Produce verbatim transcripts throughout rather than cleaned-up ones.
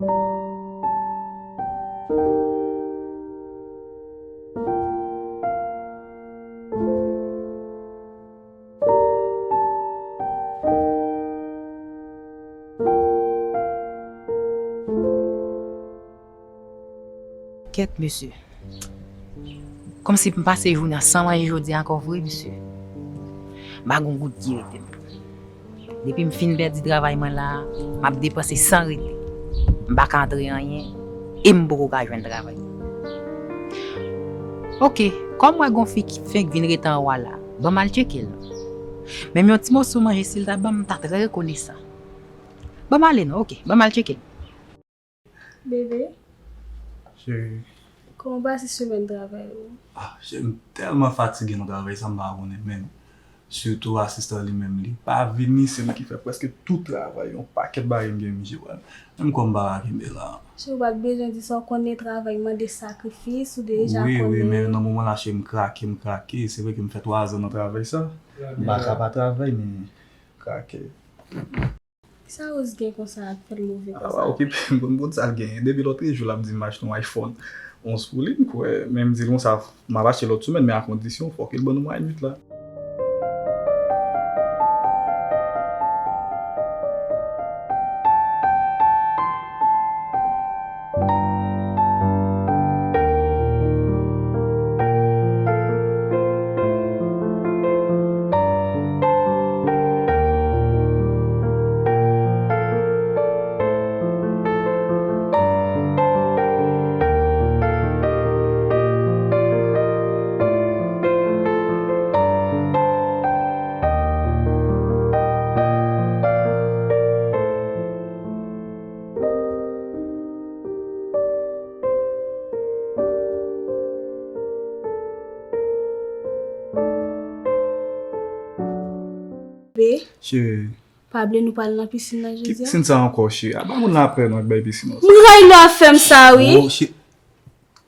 Kèt, mesye. Kòmsi m pase jounen an san manje jodi a ankò vre, mesye. M pa gon goud ki rete m. Depi m fin pèdi travay mwen la, m ap depanse san rete. M pa ka antre anyen, e m poko ka jwenn travay. Oke, kòm m wè gon fi ki fenk vin rete anwo a la, ban m al tcheke l non. Menm yon ti moso manje si l ta ban m, m ta trè rekonesan. Ban m ale non, oke, ban m al tcheke l. Bebe, cheri, kòman w pase semèn travay ou? Ah, cheri, m tèlman fatige nan travay sa, m pa konnen menm. Sitou asistan li menm, li pa vini, se li ki fè prèske tout travay, yon pakèt bagay m gen m jere. Menm kò m pa ka kenbe la. Cheri, ou pa t bezwen di sa, w konnen travay mande sakrifis, ou deja konnen. Wi, wi, men nan moman la, cheri, m krake, m krake. Se vre ke m fè twazan nan travay sa. M pa ka pa travay, men krake. Kisa Rose gen konsa k fè l move konsa? A pa okipe m, m konn sa l genyen. Depi lòtrejou l ap di m achte yon iPhone onz pou li, m kwè, men m di l konsa, m ap achte lòt semèn, men a kondisyon, fòk li ban nou mwayèn uit la. Be, cheri, pa bliye nou pral nan pisin nan jodi a. Ki pisin sa ankò, cheri? Apa moun la ap fè nou ak bay pisin nan? M ray lè w ap fè m sa, wi. Oh, cheri.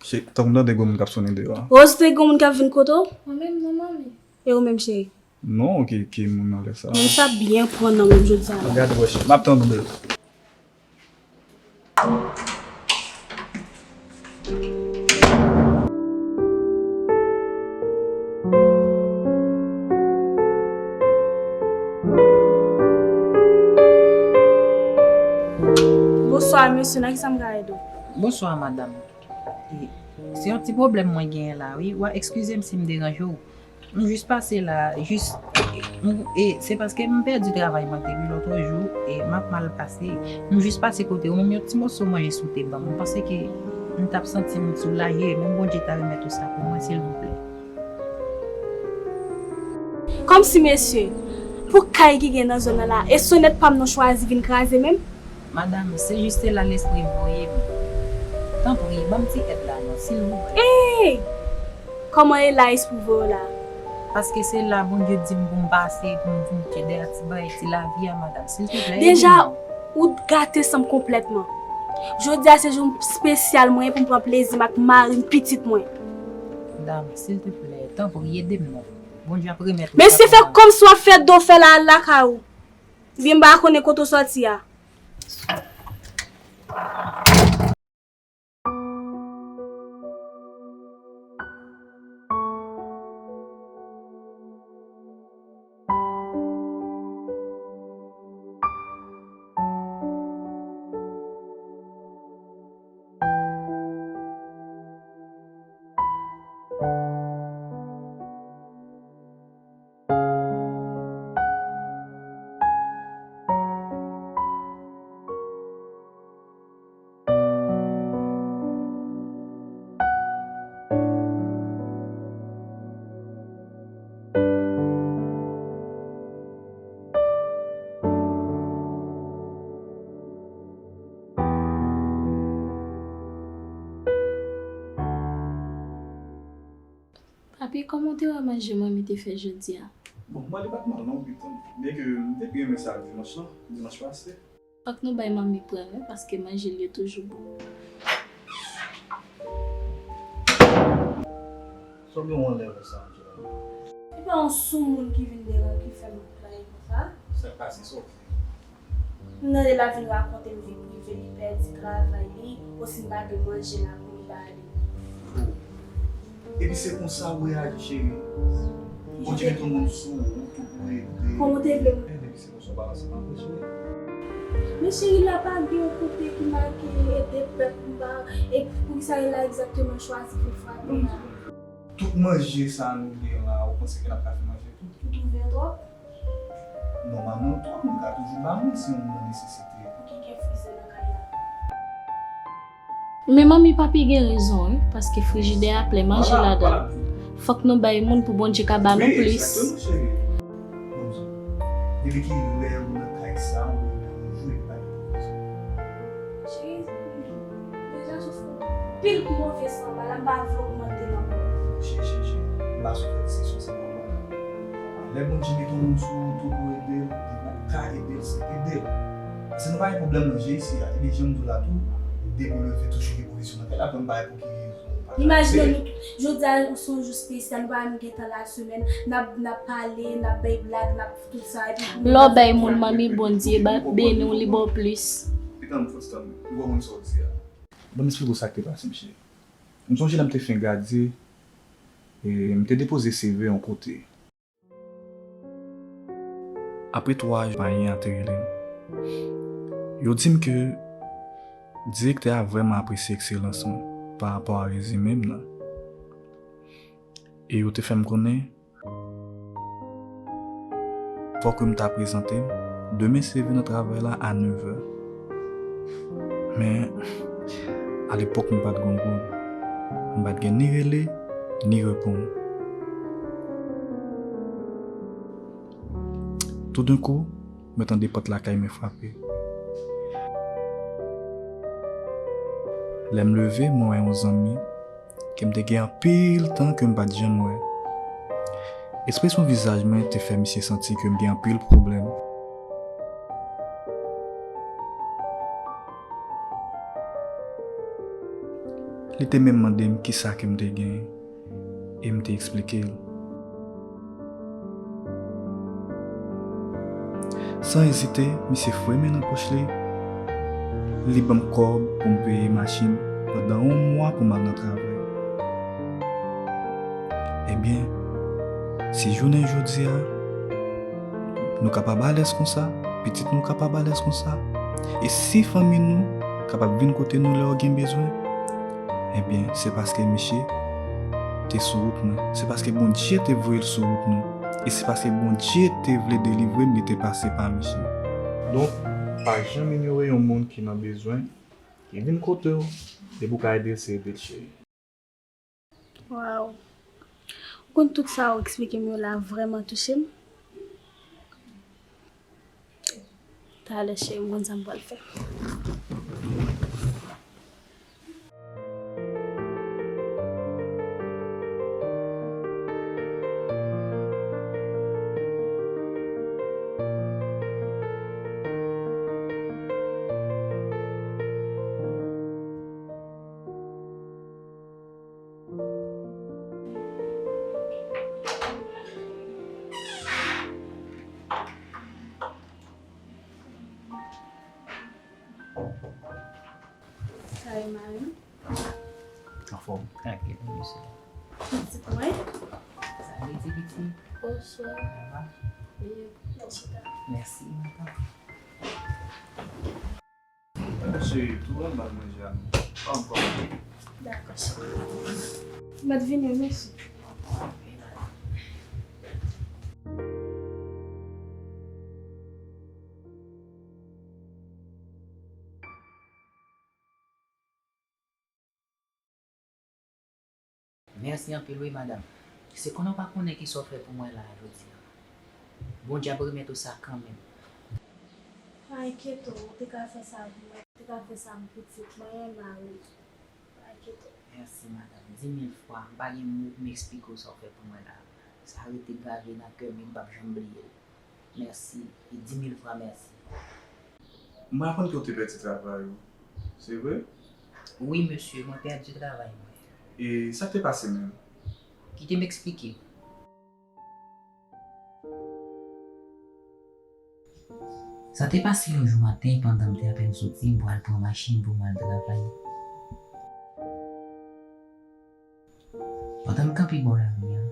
Cheri, tankou m tande gwo moun k ap sonnen deyò a. Rose, te gwo moun k ap vin kote w? Mwen menm non, manmi. E ou menm, cheri? Non, ki, ki moun nan lè sa? Moun sa byen pran nan men m jodi a la. Gade wè, cheri. M ap tann ou, bebe. Bonswa, mesye, nan kisa m ka ede w? Bonswa, madanm. E, se yon ti pwoblèm mwen genyen la, wi. W a eskize m si m deranje w. M jis pase la, jis, m, e, se paske m pèdi travay mwen depi lòtrejou, e m ap mal pase. M jis pase kote w, menm yon ti moso manje si w te ban m. M panse ke m t ap santi m soulaje, menm Bondye ta remèt ou sa pou mwen, silvouplè. Kòmsi, mesye, pou kay ki gen nan zòn nan la, e sonèt pa m nan chwazi vin kraze menm? Madanm, se jis se la lespri voye m. Tanpri, ban m ti èd la non, silvouplè. Ey! Kòman e la espri voye w la? Paske se la Bondye di m pou m pase, pou m vin tcheke dèyè ti bagay, ti lavi a, madanm, silvouplè, ede m non. Deja, ou gate san m konplètman. Jodi a se jou espesyal mwen pou m pran plezi m ak mari m, pitit mwen. Dam, silvouplè, tanpri, ede m non. Bondye ap remèt ou sa pou mwen. Mesye, fè kòmsi w ap fè do fè la al lakay ou. Ebyen, m pa konnen kote w sòti a. Papi, kòman w te wè manje manmi te fè jodi a? Bon, mwen li pa t mal non, pitit. Byenke m te pi renmen sa ak dimanch lan, dimanch pase. Fòk nou bay manmi premye paske manje l yo toujou bon. Sa w gen w anlè wè sa, Angela? E pa yon soumoun ki vin deran ki fè m ap pleye konsa. Sa k pase, sa w fè? M tande l ap vin rakonte m vi prive li, pèdi travay li, osi m pa gen manje la pou m ba li. Epi se konsa ou reyaji, cheri? Bondye mete yon moun sou wout ou pou ede. Kòman w te vle m? Epi se konsa w pa ansanm avè l, cheri? Men cheri, la pa gen yon kote ki make ede pèp m ba, e poukisa e la egzakteman chwazi pou frape la? Tout manje sa nou gen la, ou panse ke n ap ka fè manje tou? Ou twouve yo twòp? Nòmalman, twòp moun ka toujou ba mwen si yon moun nan nesesite. Ou gen kè frize nan kay la. Men manmi papi gen rezon wi, paske frijidè a plen manje ladan l. Fòk nou bay moun pou Bondye ka ba nou plis. Wi, egzakteman, cheri. Bon, depi ki lè ou nan kay sa, ou renmen yon jou epi pa gen pwoblèm. Cheri, deja sou fou. Pil move san ba la, m pa vle ogmante nan mwen. Cheri, cheri, cheri, m pa sou fè diskisyon sa non. Lè Bondye mete yon moun sou wout ou pou ede l, depi w ka ede l, se ede l. Paske nou pa gen pwoblèm manje isi a. Epi jan m di w la tou, debouleve toujou gen pwovizyon nan kay la, apre m pa wè pou ki rezon ou pa ka ede. Imajine nou, jodi a se yon jou espesyal, nou pa menm gen tan lasemèn, n ap, n ap pale, n ap bay blag, n ap tout sa, epi pou... Lè w bay moun manmi, Bondye beni w, li ba w plis. Li tann m, fò tann m, m konprann sa w di a. Ban m esplike w sa k te pase m, cheri. M sonje lè m te fin gradye, e m te depoze C V yon kote. Apre twa jou, manyen an te rele m. Yo di m ke direktè a vrèman apresye ekselans mwen pa rapò a rezime m nan. E yo te fè m konnen fòk m ta prezante m demen C V nan travay la a nevè. Men, alepòk m pa t gen goud. M pa t gen ni rele, ni reponn. Toudenkou, mwen tande pòt lakay mwen frape. Lè m leve, mwen wè yon zanmi ke m te gen anpil tan ke m pa t janm wè. Ekspresyon vizaj mwen te fè misye santi ke m gen anpil pwoblèm. Li te menm mande m kisa ke m te genyen, e m te eksplike l. San ezite, misye foure men nan pòch li, li ban m kòb pou m peye machin pandan yon mwa pou m al nan travay. Ebyen, si jounen jodi a, nou kapab alèz konsa, pitit nou kapab alèz konsa, e si fanmi nou kapab vin kote nou lè yo gen bezwen, ebyen, se paske misye te sou wout mwen. Se paske Bondye te voye l sou wout nou. E se paske Bondye te vle delivre m, li te pase pa misye. Donk, pa janm inyore yon moun ki nan bezwen, ki vin kote w, depi w ka ede l, se ede l, cheri. Waw. Ou konn tout sa ou eksplike m yo la vrèman touche m. Talè cheri, m konn sa m pral fè. Sa yo, mari m? Anfòm. Trankil, mesye. Pitit mwen? Sa vle di, pitit? Bonswa. Sa va? Wi, mèsi ta. Mèsi, madanm. Cheri, tou anba manje a non. Pa ankò. Dakò, cheri. M ap vini, mèsi. Mèsi anpil wi, madanm. Se konnen w pa konnen kisa w fè pou mwen la a jodi a. Bondye ap remèt ou sa kanmenm. Pa enkyete w, ou te ka fè sa pou mwen, ou te ka fè sa pou pitit mwen, mari m. Pa enkyete w. Mèsi, madanm. Di mil fwa, m pa gen mo pou m eksplike w sa w fè pou mwen la a. Sa rete grave nan kè m e m p ap janm bliye l. Mèsi, e di mil fwa mèsi. Mwen aprann ke w te pèdi travay ou, se vre? Wi, mesye, mwen pèdi travay mwen. E sa k te pase menm? Kite m eksplike w. Sa te pase yon jou maten pandan m te apèn soti, m pral pran machin pou m al travay. Pandan m kanpe bò lari a,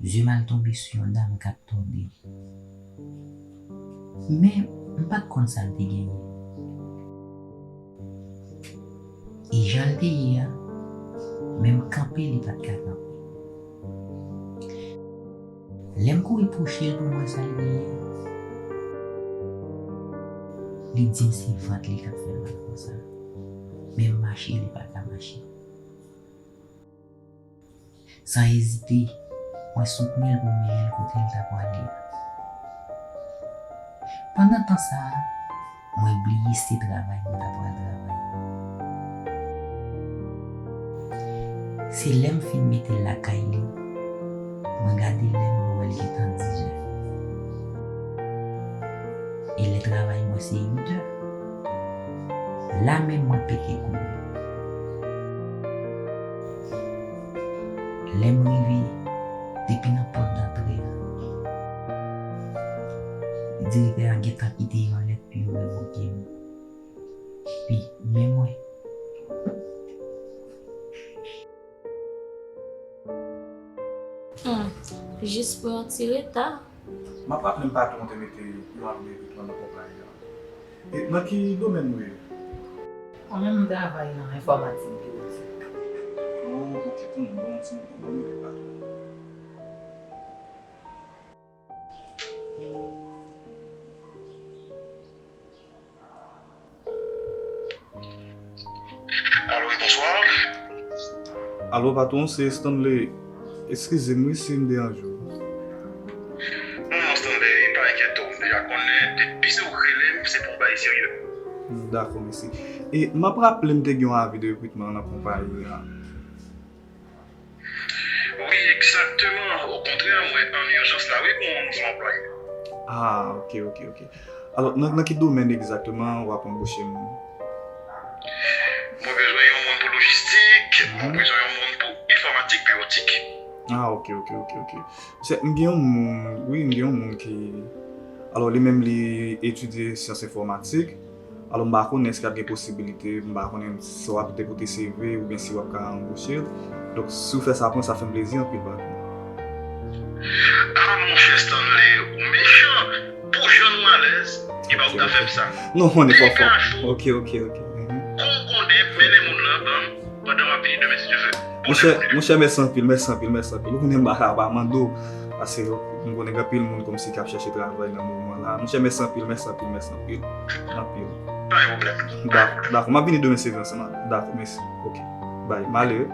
zye m al tonbe sou yon dam k ap tòde. Men, m pa t konn sa l te genyen. E jan l te ye a, menm kanpe li pa t ka kanpe. Lè m kouri pwoche l pou m wè sa l genyen, li di m se vant li k ap fè l mal konsa. Menm mache li pa ka mache. San ezite, mwen soutni l pou m mennen l kote l ta prale a. Pandan tan sa a, mwen bliye se travay mwen ta pral travay. Se lè m fin mete l lakay li, mwen gade lè m, mwen wè l gentan dizè. E lè travay mwen se uit è. La menm mwen pete kouri. Lè m rive, depi nan pòt dantre a, direktè a gentan kite yon lèt pou yo revoke m. Wi, men mwen. Hmm, jis pou yon ti reta. M ap raple m patwon te mete yon avi de rekritman nan konpayi an. E nan ki domèn ou ye? Mwen menm, m travay nan enfòmatik biwotik. Oh, ok, tonton, bon, ti moman, bon, mete patwon. Alo, wi, bonswa. Alo, patwon, se Stanley. Eskize m, wi, si m deranje w. Non, non, Stanley, pa enkyete w, m deja konnen, depi se ou k rele m, se pou w bay serye. Dakò, mèsi. E m ap raple m te gen yon avi de rekritman nan konpayi an. Wi, egzakteman. Okontrè, mwen an ijans la, wi, pou yon nouvo anplwaye. Ah, ok, ok, ok. Alò, nan, nan ki domèn egzakteman w ap anboche moun? Mwen bezwen yon moun pou lojistik, mwen bezwen yon moun pou enfòmatik biwotik. Ah, ok, ok, ok, ok. Se, m gen yon moun, wi, m gen yon moun ki, alò, li menm li etidye syans enfòmatik. Alò, m pa konnen èske ap gen posibilite, m pa konnen si w ap depote C V oubyen si w ap ka anboche l. Donk, si w fè sa pou mwen, sa fè m plezi anpil, patwon. Ah, monchè Stanley, ou mechan. Pou jan nou alèz, e pa ou ta fè m sa. Non, on n'est pas fort. Ok, ok, ok. Mhm. Kon konnen, mennen moun lan ban m pandan w ap vini demen, si Dye vle. Monchè, monchè, mèsi anpil, mèsi anpil, mèsi anpil. Ou konnen m pa ka pa mande w, paske m konnen gen anpil moun kòmsi k ap chèche travay nan moman la. Monchè, mèsi anpil, mèsi anpil, mèsi anpil. Anpil. Pa gen pwoblèm. Dakò, dakò. M ap vini demen, se vre, ansanm. Dakò, mèsi. Ok. Bye. M ale wi.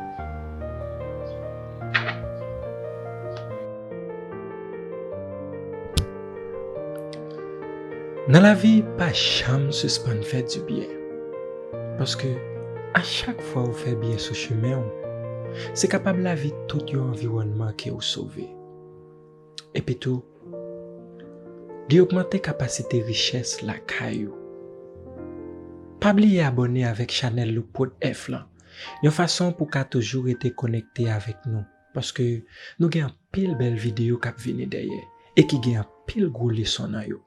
Nan lavi, pa janm sispann fè dibyen. Paske a chak fwa ou fè byen sou chimen w, se kapab lavi tout yon anviwònman ke ou sove. Epitou, li ogmante kapasite richès lakay ou. Pa bliye abòne avèk chanèl Loopwood F lan, yon fason pou w ka toujou rete konekte avèk nou, paske nou gen anpil bèl videyo k ap vini dèyè e ki gen anpil gwo leson nan yo.